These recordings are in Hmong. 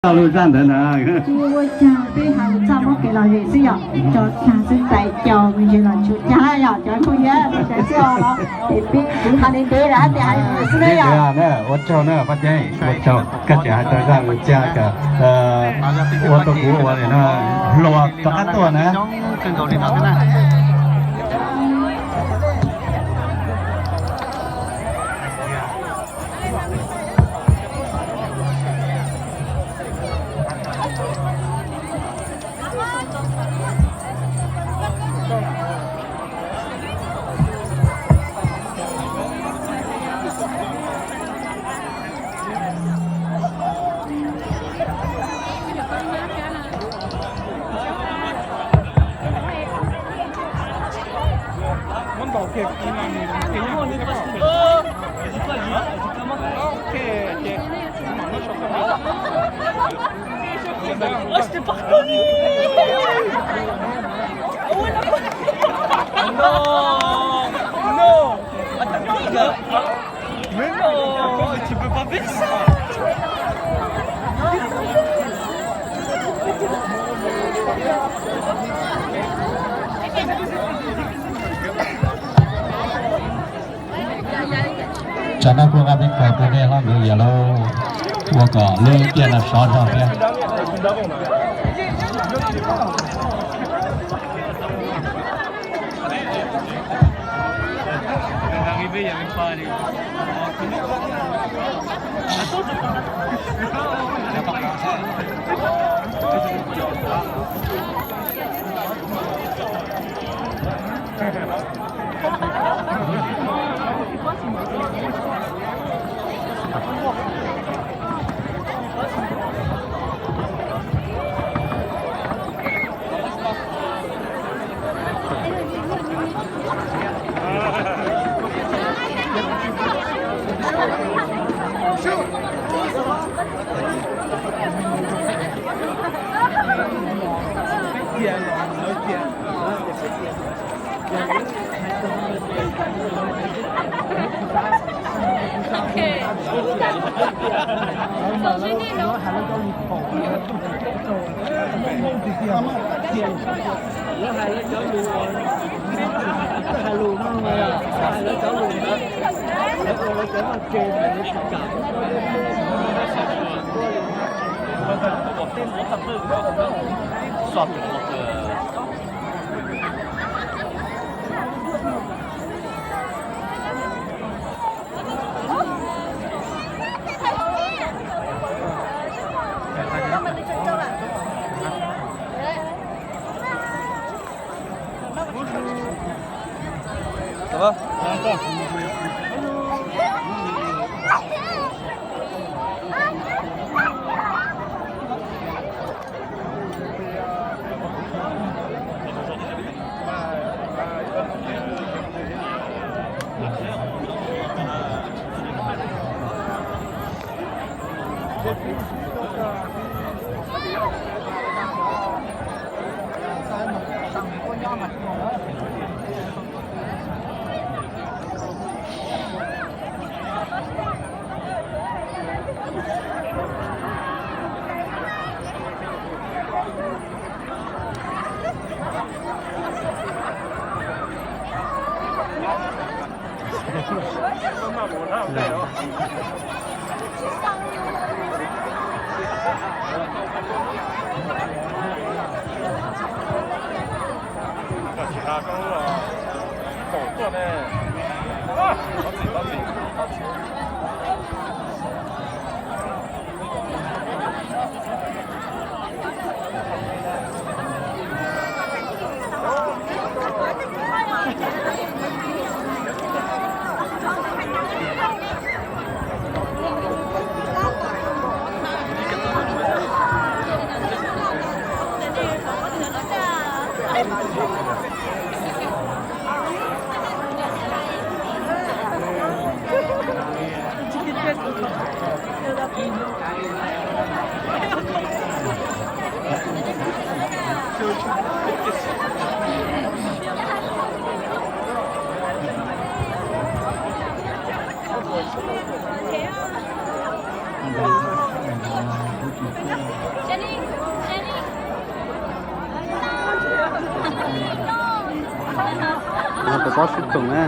Txoj lus zaj ntawd na. Tsis ua cas, peb hais txoj muab kev lom zem xwb yom, tso tag xwb, tais caus me ntsis los tsis ua cas yom, cov phooj ywg, tais xwb os, es peb kuv hais li ntev lawm hais tias hais xwb na yom. Ua tsaug na Paj Ceeb, ua tsaug koj tseem hais tau zaj lus txiaj kom ua tau kuv ua li no hluas rov qab tuaj na. Oh, je t'ai pas reconnu. Non, non. Attends, les gars. Mais non, tu peux pas faire ça. Tsam no kuv nqa peb kawm rau nej hlob nkawd yam lauj, ua kom lub tiaj no sov zog thiab. Tus pob sib thoom na.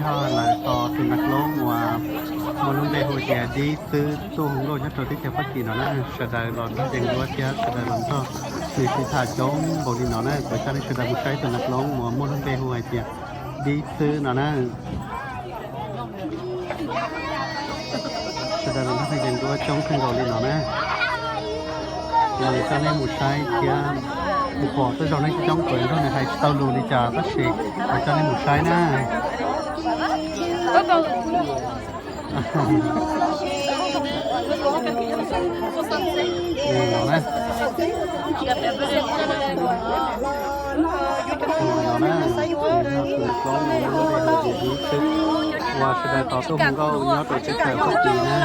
Yog lawv tos tus nas loob uas muaj lub npe hu tias Dib Xwb tuaj hu nkauj nyob rau teb chaws Fab Kis no na, sawv daws los nrog yees duab thiab sawv daws los nrog nws sib tham coob npaum li no na. Kuv coj nej sawv daws mus saib tus nas loob uas muaj lub npe hu hais tias Dib Xwb no na. Sawv daws los nrog yees duab coob kawg nkaus li no na. Kuv coj nej mus saib thiab, kuv pom tej zaum nej coob coob kuv nrog nws hais tsis tau lus li cas tab sis kuv coj nej mus saib na. Tus nas loob no muaj lub npe hu tias Dib Xwb, uas sawv daws tos tuaj hu nkauj nyob rau teb chaws Fab Kis na.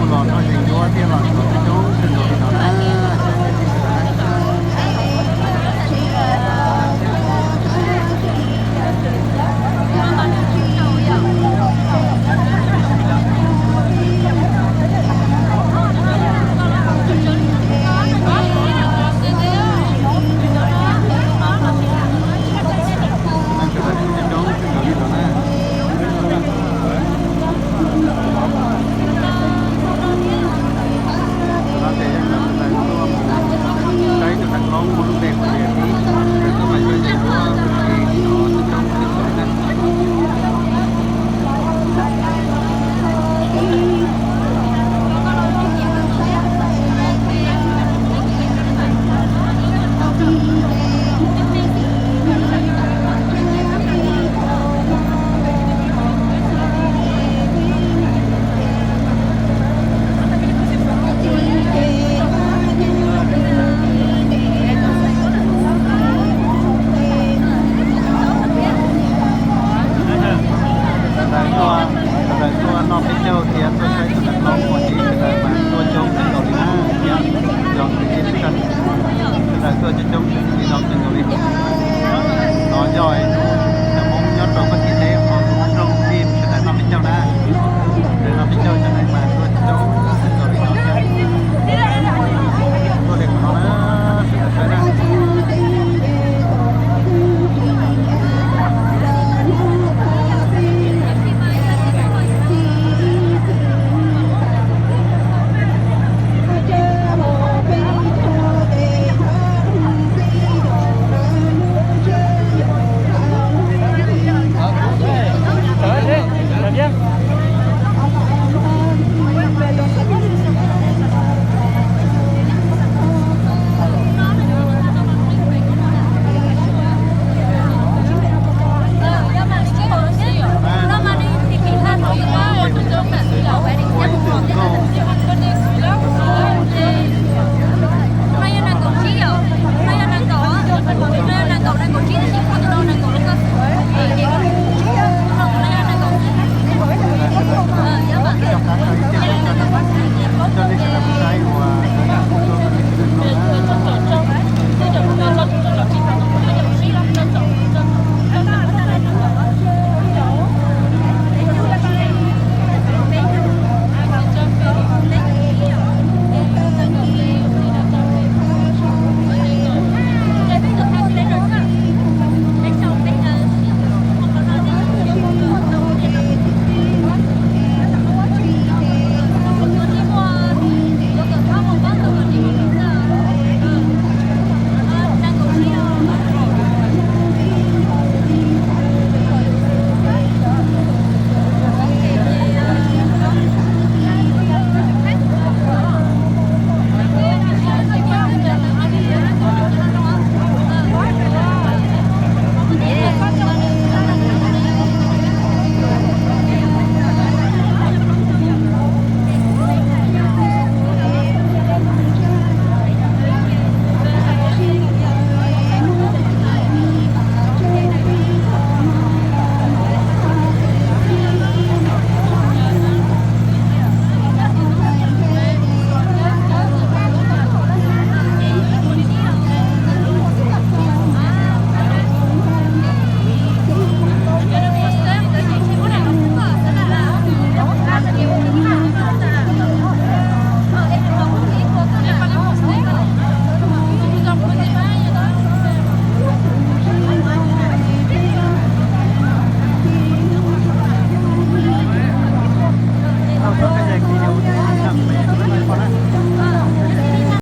Los nrog yees duab thiab los ntxuav coob kawg nkaus li no na. Sawv daws tuaj, sawv daws tuaj noj peb caug thiab tuaj saib tus nas loob ua si, sawv daws mas tuaj coob kawg nkaus li na, thiab cov kwv tij neej tsa, sawv daws tuaj coob coob.